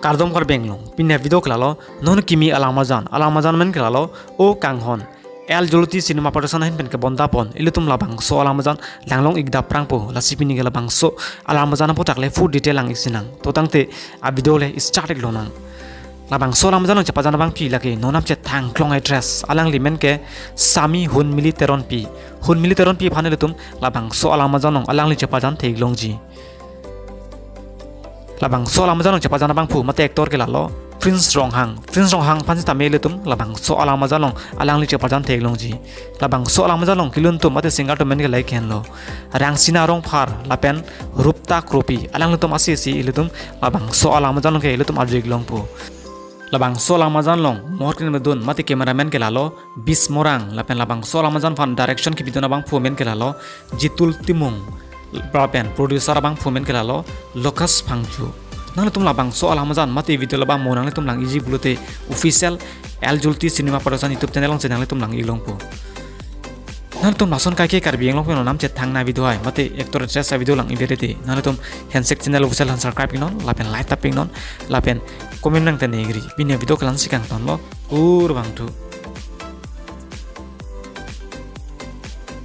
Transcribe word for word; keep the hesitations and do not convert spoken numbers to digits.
Kardom Karbi Anglong, pini avideo ke lalo, non kimi alam ajan, alam ajan amen ke lalo, O Kanghon. L Jyoti Cinema Production ahin pen kebonda pon, ilitum labangso alam ajan, langlong ik daprang po, lasi pini ke labangso alam ajan aphuthak le full detail lang ik sinang. To tangte, avideo le start ik lonang. Labangso alam ajan along chepajan abangpi lake, non namchethang klong actress, alangli men ke Sami Hunmili Teronpi. Hunmili Teronpi aphan ilitum, labangso alam ajan along, alangli chepajan thek longji. Labangso alam ajan along chepajan abangphu mate actor ke lalo Prince Ronghang. Prince Ronghang aphan sitame ilitum labangso alam ajan along alangli chepajan thek longji. Labangso alam ajan along kelun atum mate singer atum men ke lahei henlo. Rangsina Rongphar lapen Rupta Kropi. Alanglitum isi isi ilitum labangso alam ajan along ke ilitum arju ik longpo. Labangso alam ajan along mohor kene medun mate cameraman ke lalo Bismorang lapen labangso alam ajan aphan direction kepidun abangphu men ke lalo Jitul Timung lapen producer abangphu men ke lalo Lucas Phangcho. Nanglitum labangso alam ajan mate video labang mo nanglitum lang iji pulote official L Jyoti Cinema Production YouTube channel along si nanglitum lang ik longpo. Nanglitum lason kaike Karbi Anglong pen namchethang na video hai mate actor actress avideo lang ik det te nanglitum Handshake channel official aphan subscribe ik non lapen like tap ik non lapen comment nangthan ik ri. Pini avideo ke la-an si kangtonlo, kurvangthu.